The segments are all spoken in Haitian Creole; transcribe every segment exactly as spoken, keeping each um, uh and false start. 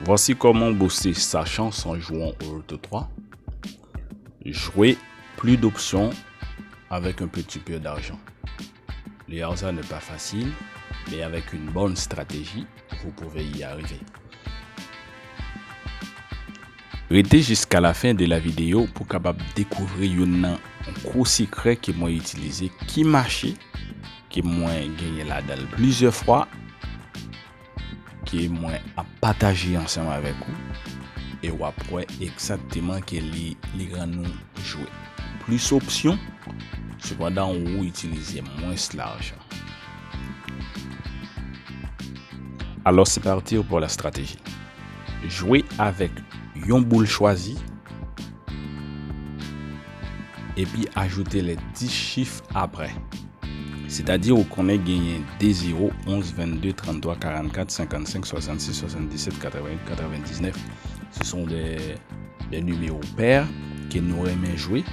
Voici comment booster sa chance en jouant au loto trois. Jouez plus d'options avec un petit peu d'argent. Le hasard n'est pas facile, mais avec une bonne stratégie, vous pouvez y arriver. Rete jiska la fen de la videyo pou kapab dekouvri youn nan gwo sekrè ke mwen itilize ki mache, ke mwen genyen ladan l plizyè fwa, ke mwen ap pataje ansanm avèk ou, e w ap wè egzakteman ke li, li rann ou jwe plis opsyon, sepandan ou itilize mwens lajan. Alors c'est parti pour la stratégie. Jwe avèk yon boul chwazi, epi ajoute les dix chiffres après. Sètadi ou konnen genyen de zewo, onz, vennde, tranntwa, karannkat, senkannsenk, swasannsis, swasanndisèt, katrèven, katrevendiznèf. Ce sont des, des numéros pairs ke nou renmen jwe.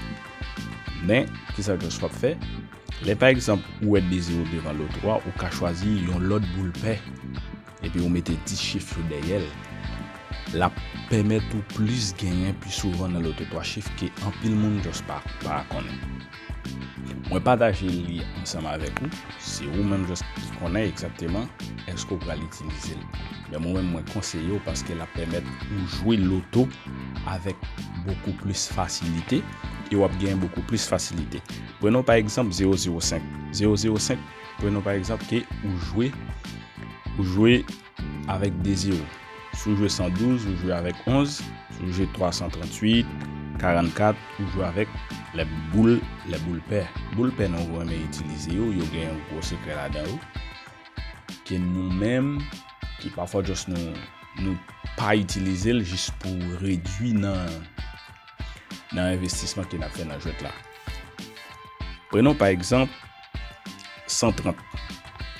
Men, kisa Josh ap fè? Lè pa egzanp ou wè de zewo devan loto a, ou ka chwazi yon lòt boul pè, epi ou mete dis chif yo dèyè l. L ap pèmèt ou plis genyen pi souvan nan loto twa chif ke anpil moun just pa, pa konnen. Mwen pataje li ansanm avèk ou, se ou menm just ki konnen egzakteman èske ou pral itilize l. Men mwen menm, mwen konseye w paske l ap pèmèt ou jwe loto avèk bokou plis fasilite e w ap genyen bokou plis fasilite. Prenons pa egzanp zewo zewo senk. Zewo zewo senk, prenons pa egzanp ke ou jwe, ou jwe avèk de zewo. Si w jwe san douz, ou jwe avèk onz. Si w jwe twa san tranntuit, karannkat, ou jwe avèk lè boul, lè boul pè. Boul pè nou renmen itilize yo, yo gen yon gwo sekrè ladan yo. Ke nou menm, ke pafwa just nou, nou pa itilize l jis pou redui nan, nan envestisman ke n ap fè nan jwèt la. Prenons pa egzanp san trant,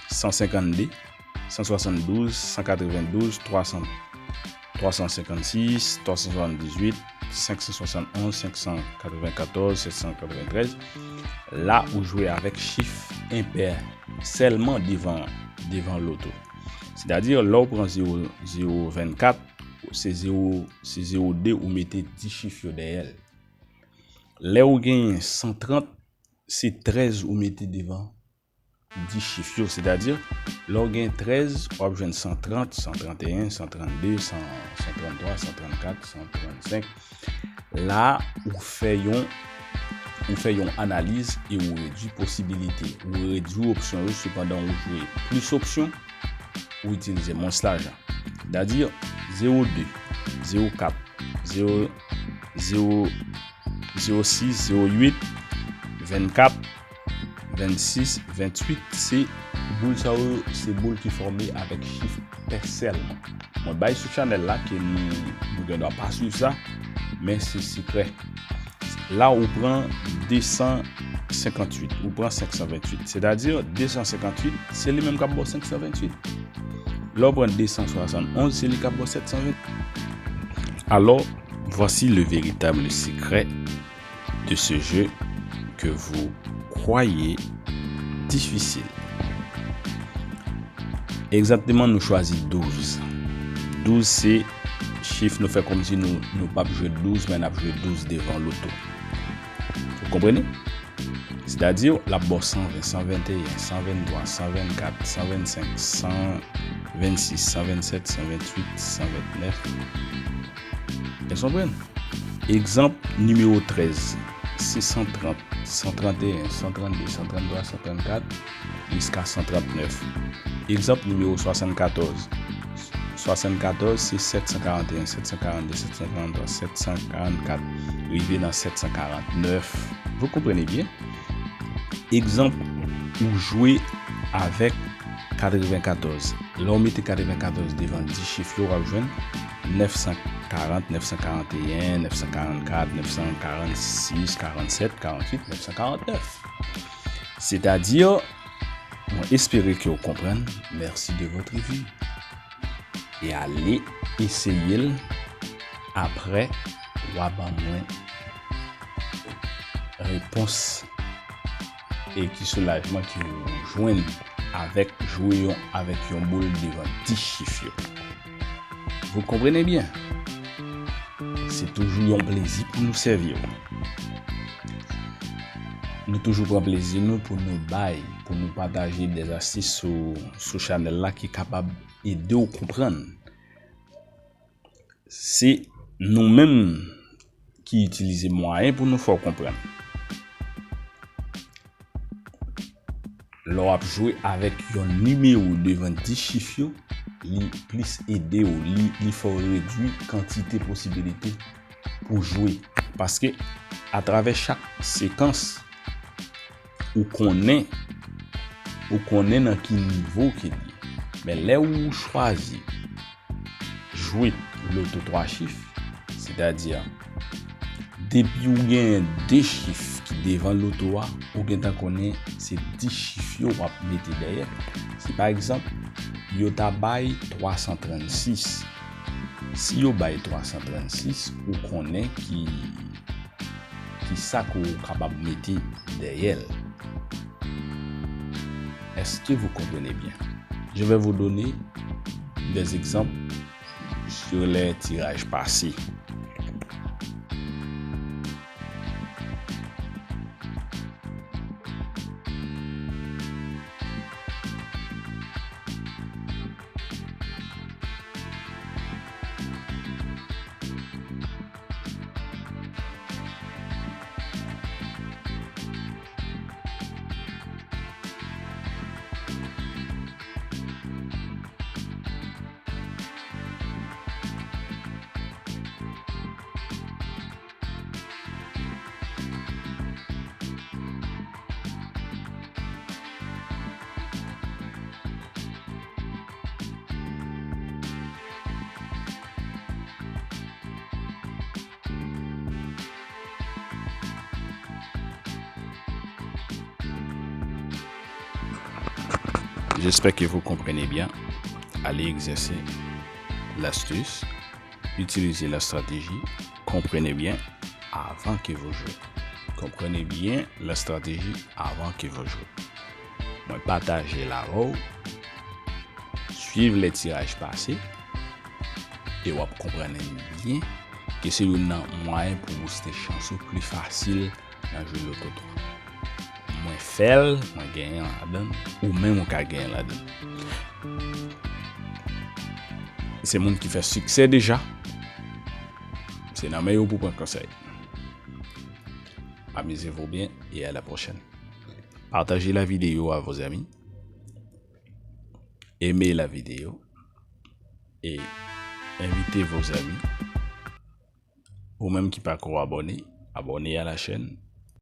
san senkannde, san swasanndouz, san katrevendouz, twa san, twa san senkannsis, twa san swasanndizuit, senk san swasannonz, senk san katrevenkatòz, sèt san katreventrèz. La ou jwe avèk chif enpè sèlman devan, devan loto. Sètadi lè w pran zewo, zewo vennkat, se zewo, se zewo de ou mete dis chif yo dèyè l. Lè ou genyen san trant, se trèz ou mete devan dis chif yo. Sètadi lè w gen trèz, w ap jwenn san trant, san tranteyen, san trannde, san, san tranntwa, san trannkat, san trannsenk. La ou fè yon, ou fè yon analiz e ou redui posibilite. Ou redui opsyon yo, sepandan ou jwe plis opsyon, ou itilize mwens lajan. Sètadi zewo de, zewo kat, zewo, zewo, zewo sis, zewo uit, vennkat, vennsis, venntuit, se boul sa yo, se boul ki fòme avèk chif pè sèlman. Mwen bay sou chanèl la ke nou, nou gen dwa pa swiv sa, men se sekrè. La ou pran de san senkantuit, ou pran senk san venntuit. Sètadi de san senkantuit, se li menm k ap ba w senk san venntuit. Lè w pran de san swasannonz, se li k ap ba w sèt san venntuit. Alors, voici le véritable secret de ce jeu que vous croyez difficile. Egzakteman, nou chwazi douz. Douz se chif nou fè kòmsi nou, nou p ap jwe douz, men n ap jwe douz devan loto. Ou konprann? Sètadi l ap ba w san ven, san venteyen, san venntwa, san vennkat, san vennsenk, san vennsis, san vennsèt, san ventuit, san ventnèf. Èske w konprann? Egzanp nimewo trèz, se san trant, san tranteyen, san trannde, san tranntwa, san trannkat, jiska san trantnèf. Egzanp nimewo swasannkatòz, swasannkatòz se sèt san karanteyen, sèt san karannde, sèt san karantwa, sèt san karannkat, rive nan sèt san karantnèf. Vous comprenez bien? Egzanp, ou jwe avèk katrevenkatòz. Lè w mete katrevenkatòz devan dis chif yo, w ap jwenn nèf san karant, nèf san karanteyen, nèf san karannkat, nèf san karannsis, karannsèt, karantuit, nèf san karantnèf. Sètadi, mwen espere ke w konprann. Merci de votre vue. E ale eseye l. Apre, w a ban mwen repons e ki soulajman ke w jwenn avèk jwe yon, avèk yon boul devan dis chif yo. Vous comprenez bien? Se toujou yon plezi pou nou sèvi w. Nou toujou pran plezi nou pou nou bay, pou nou pataje de zastis sou, sou chanèl la ki kapab ede w konprann. Se nou menm ki itilize mwayen pou nou fè w konprann. Lè w ap jwe avèk yon nimewo devan dis chif yo, li plis ede w, li, li fè w redui kantite posibilite pou jwe. Paske atravè chak sekans, ou konnen, ou konnen nan ki nivo ke l ye. Men lè ou chwazi jwe loto twa chif, sètadi depi ou genyen de chif ki devan loto a, ou gentan konnen se dis chif yo w ap mete dèyè. Si pa egzanp, yo ta bay twa san trannsis, si yo bay twa san trannsis, ou konnen ki, ki sa ke w kapab mete dèyè l. Est-ce que vous comprenez bien? Je vais vous donner des exemples sur les tirages passés. J'espère que vous comprenez bien. Allez exercer l'astuce. Utilisez la stratégie. Comprenez bien avant que vous jouez. Comprenez bien la stratégie avant que vous jouez. Mwen pataje l avè w. Swiv lè tiraj pase e w ap konprann byen ke se youn nan mwayen pou booste chans ou pli fasil nan jwe loto twa. Mwen fè l, mwen genyen ladan l, ou menm ou ka genyen ladan l. Se moun ki fè siksè deja. Se nan men yo pou pran konsèy. Amusez-vous bien et à la prochaine. Partagez la vidéo à vos amis. Aimez la vidéo et invitez vos amis. Ou menm ki pako abòne, abòne à la chaîne